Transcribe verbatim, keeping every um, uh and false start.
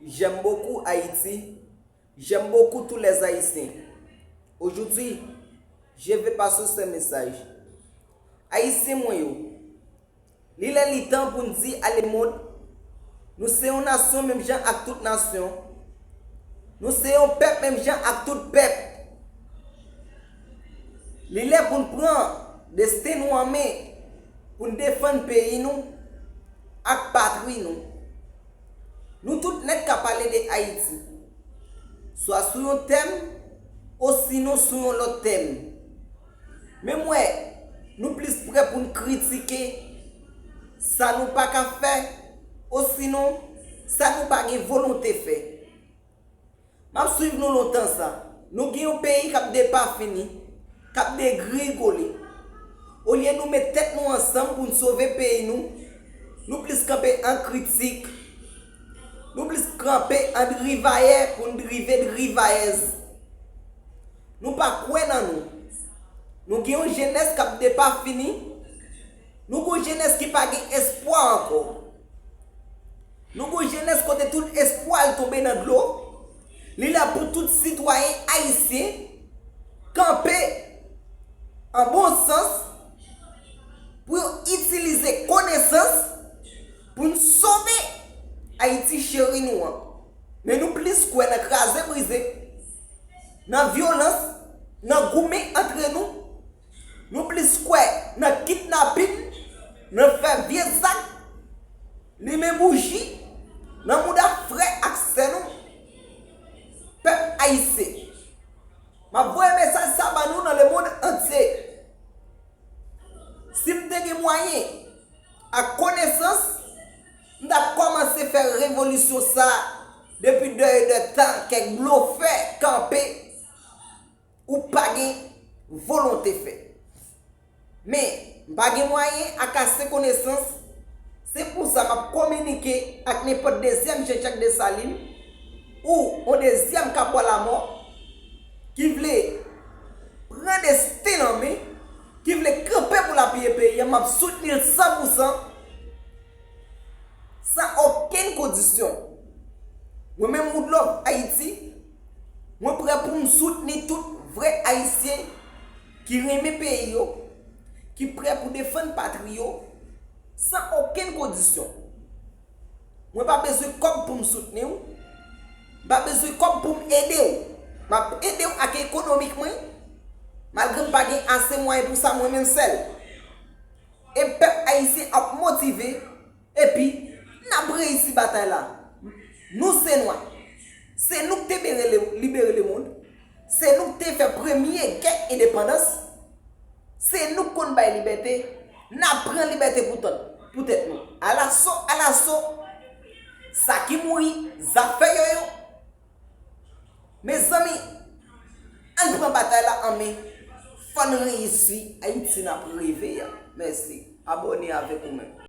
J'aime beaucoup Haïti. J'aime beaucoup tous les Haïtiens. Aujourd'hui, je vais passer ce message. Ayisyen mwen yo, li lè li tan pou n di a lemonn, nou se yon nasyon menm jan ak tout nasyon. Nou se yon pèp menm jan ak tout pèp. Li lè pou n pran desten nou an men, pou n defann peyi nou ak patri nou. Nou tout nèt ka pale de Ayiti, swa sou yon tèm, osinon sou yon lòt tèm. Men m wè, nou plis prè pou n kritike sa nou pa ka fè, osinon sa nou pa gen volonte fè. M ap swiv nou lontan sa. Nou gen yon peyi k ap depafini, k ap degringole. Olye nou met tèt nou ansanm pou n sove peyi nou, nou plis kanpe an kritik. Nou plis kanpe an drivayè pou n drive drivayèz. Nou pa kwè nan nou. Nou gen yon jenès k ap depafini. Nou gen yon jenès ki pa gen espwa ankò. Nou gen yon jenès kote tout espwa l tonbe nan dlo. Li la pou tout sitwayen ayisyen kanpe an bon sans pou yo itilize konesans pou n sove Ayiti cheri nou an. Men nou plis kwè nan kraze brize, nan vyolans, nan goumen antre nou. Nou plis kwè nan kidnapin, nan fè vye zak, limen bouji nan mouda frè ak sè nou. Pèp ayisyen, m ap voye mesaj sa ban nou nan lemonn antye. Si m te gen mwayen ak konesans, m t ap kòmanse fè revolisyon sa depi dèyè de tan kèk blofè kanpe ou pa gen volonte fè. Men, m pa gen mwayen ak ase konesans, se pou sa m ap kominike ak nenpòt dezyèm Jean-Jacques Dessalines ou yon dezyèm Capot Lamort ki vle pran desten l an men, ki vle kanpe pou l apiye peyi a, m ap soutni l san pou san, san okenn kondisyon. Mwen menm Woodlove Haïti, mwen prè pou m soutni tout vrè ayisyen ki renmen peyi yo, ki prè pou defann patri yo, san okenn kondisyon. Mwen pa bezwen kòb pou m soutni w. M pa bezwen kòb pou m ede w. M ap ede w ak ekonomik mwen, malgre m pa gen ase mwayen pou sa mwen menm sèl. E pèp ayisyen ap motive, epi n ap reyisi batay la. Nou se nwa. Se nou k te bere le- libere lemonn. Se nou k te fè premye gè endepandans. Se nou k konn bay libète. N ap pran libète pou tèt, pou tèt nou. Alaso, alaso, sa ki mouri, zafè yo yo. Mezanmi, ann pran batay la an men. Fò n reyisi Ayiti n ap reve a. Mèsi. Abòne avèk ou menm.